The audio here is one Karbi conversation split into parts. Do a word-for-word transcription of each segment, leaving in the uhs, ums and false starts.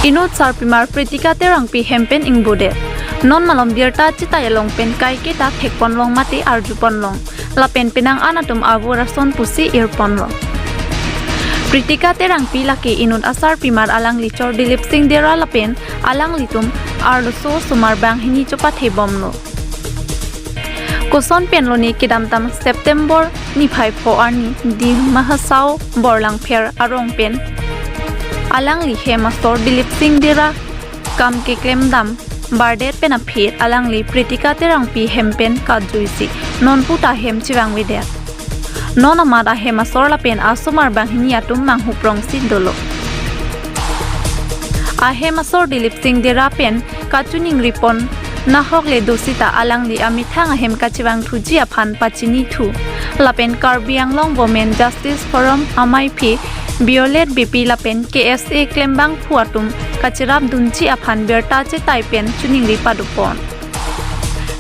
Inut sarpimar Pritika Terangpi hem pen ingbodet. Non malom birta chetai along pen kaiketa thekponlong mate arjuponlong. Lapen penang an atum avur ason pusi irponlong. Pritika Terangpi lake inut asarpimar alangli chor Dilip Singh Dera lapen alanglitum arloso osomar banghini chopathebomlo. Koson penlone kedamtang September niphai pho arni Dima Hasao Borlangpher arong pen alangli hem asor Dilip Singh Dera kam keklemdam bardet pen aphi alangli Pritika Terangpi hem pen kajuisi non puta hem chevangvedet. Non amat ahem asor lapen asomar banghini atum manghuprongsi dolo. Ahem asor Dilip Singh Dera pen kachuningripon nahok le do seta alangli amethang ahem kachevangthuji aphan pachinithu. Lapen Karbi Anglong Women Justice Forum amaiphe Violet Beypi lapen K S A klembangphu atum kacherapdunji aphan birta chetai pen chiningri padopon.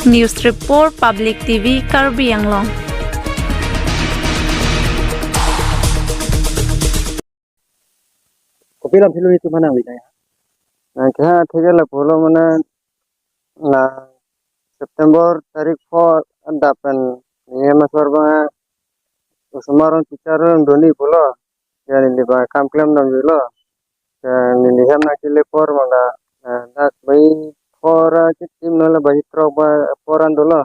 News Report, Public T V, Karbi Anglong. Kopi alam philo itum aphan nangli dai? Nang kehang atheke lapulo mane, la September tarik pho adap pen neli hem asor abang osomar aron teacher aron doni pulo. Ya neli abang kam klemdamjuilo. Ya neli hem nangkele apor abang la, eh, dak baji phongo ra chitim non la baji throk ba apor an dolo.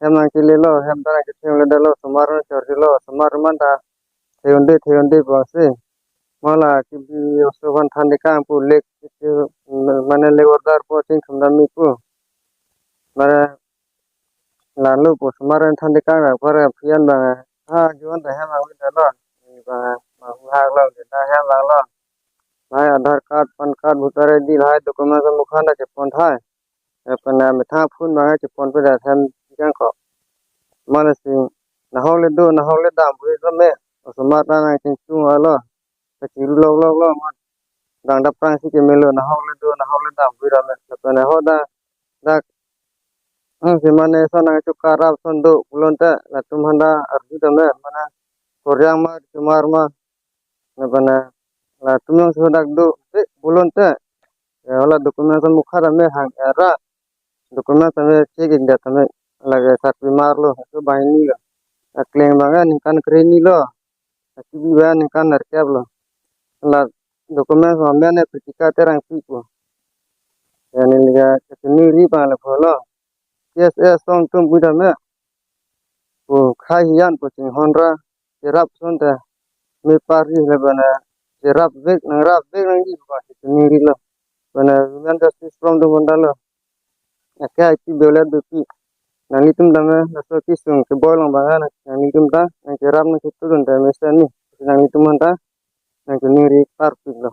Hem nangkelelo, hem ta nangkethengledetlo, osomar aron chorjilo, osomar aron ta theyonde theyonde pusi. Mala kebi oso aphan thandekang pu lake, mane lake order po chingthumdamji pu. Mane lalo pu osomar aron thandekang ra apor aphi an abang, ha, juan ta hem nangvedetlo. Abang, ma hu hak lo, ta hem hak lo. Lahai Aadhaar card, PAN card, voter I D, lahai documents mukha ta chepon thai. Lapen amethang aphun abang cheponpedet hem kang ko. Mane si nahok le do, nahok le dam pu tame, osomar ta nangchingchung alo. Kachiru lokloklo, ma dang daprang si kemelo, nahok le do, nahok le dam pu tame. Lapen ho da, dak, hmm, si mane ason nangchokarap ason do pulote, latum aphan ta arju tame, mane koryang ma, chomar ma, lapen latum jongsi hadak do, eh, pulote, ya, hala documents mukha tame hang era, documents tame check-ik det tame, lake sarpimar lo, aso banghini lo. Akleng abang ningkan krehini lo, akebi abang ningkan nerkep lo. La documents amen ke Pritika Terangpi pu. Ya neli kachiningri abang lapulo. K S A asong atum pu tame, pu khei hiyan pu chinghon ra, cherap ason ta me pari le bana, cherapvek nangrapvek nangji pu kachiningri lo. Bana Women Justice Forum atum aphan ta lo. Ake api Violet Beypi. Nanglitum tame laso kesung keboi along abang nang, nanglitum ta nangcherap nangchitudun ta mesen ni. Nanglitum aphan ta nangchiningri parpik lo.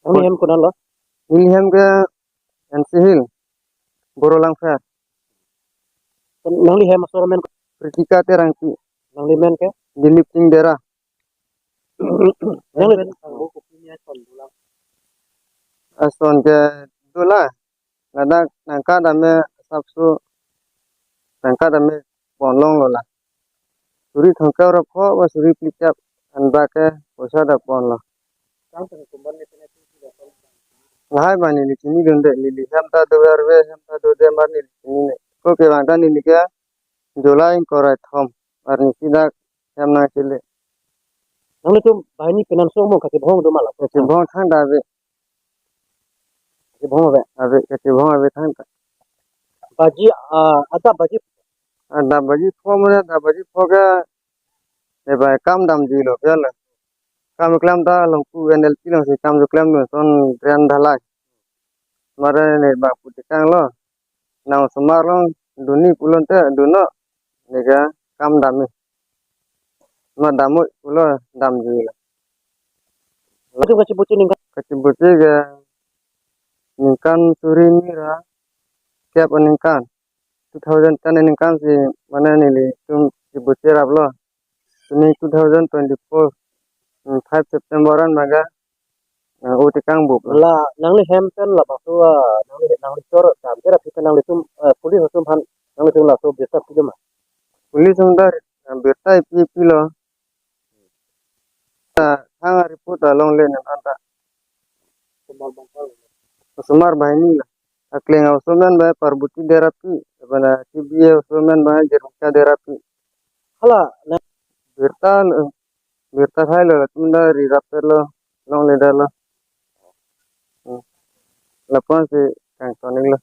Nangli hem konat lo? Neli hem ke N C Hill, Borlangpher. Nangli hem asor amen? Pritika Terangpi. Nangli amen ke? Dilip Singh Dera. Nangli ason ke dolang, ladak nangkat tame sapso nangkat tame ponlonglo la. Suri thomkep ra pho ba suri phlikep anbak ke poisa ta ponlo. Lahai abang neli chinidunde, neli hem ta do arve, hem ta dode ma neli chinine. Ko kevang ta neli ke July ingkoi ra kethom arni si dak hem nangkele. Nanglitum banghini penang so mo kachebong do ma la? Kachebong thangta ave. Kachebong ave? Ave, kachebong ave thangta. Baji, ah, adap baji? Adap baji pho mane, adap baji pho ke, eba kam damjuilo, ya lo. Kam klem ta along pu N L P alongsi kam klem dun ason drain dhalai. Mane ne ba pu tekang lo. Nang osomar along dunji pulote dunnon, neke kam damji. Ma damnon pulo damjuilo. Latum kacheboche ningkan? Kacheboche ke ningkan suri hini ra kep aningkan. Two thousand ten aningkan si mane nelitum cheboche raplo. Pini two thousand twenty-four, hmm, five September an maga, eh, o tekang bup lo. La nangli hem pen labangso, ah, nangli, nangli chor damdet aphi pen nanglitum, eh, police atum aphan nanglitum laso birta pilo ma? Police atum ta, eh, birta pi, pilo. Ta thang a-report ta longle nang anta. Osomar banghini lo. Akleng a-oso amen banghini Parboti Derapi, lapen a-T B a-oso amen banghini Jirmika Derapi. Hala, na- Birta lo, birta thailo, latum ta ri rapetlo, longledetlo. Hmm. Lapuan si kangton-iklo.